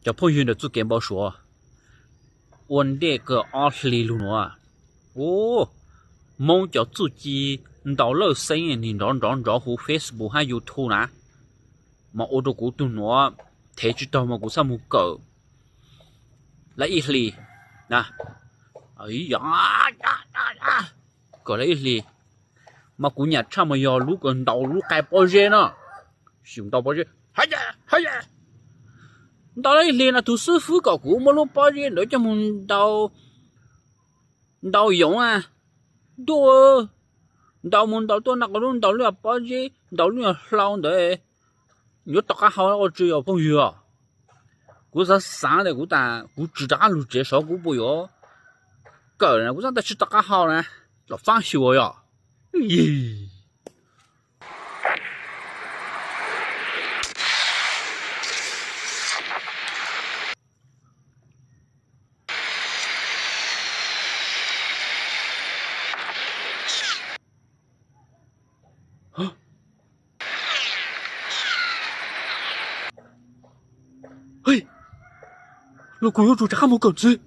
Cov phooj ywg ntawm txuj kev npau suav ua ntej kawg ob hlis lug nuav, u, Hmoob cov txuj ci ntaus lawj xeeb nim nrov nrov nrov huv Facebook hab YouTube na, mas ua rau kuv tug nuav thev tsi taug mas kuv txhaj moog kawm lawm ib hlis na. Kawm lawm ib hlis, mas kuv nyam tshaj mas yog lub kws ntaus lub qai pob zeb no. Sim ntaus pob zeb, ntaus lawm ib hlis no tug xib fwb kom kuv muab lub pob zeb ntawd coj moog ntaus yoov a, ntaus moog ntaus tuaj ntaus lub, ntaus lub pob zeb ntaus lub hlau ntawd, yuav rov qab hau ua tsi os phooj ywg os. Kuv xav xav tas kuv tas kuv tsis rov qab lug tsev saud kuv puas yuav kawm, kuv xav tas tsis rov qab hau na, los faab xyuas yog. Los kuv yuav tsum rov qab mus kawm ntxiv.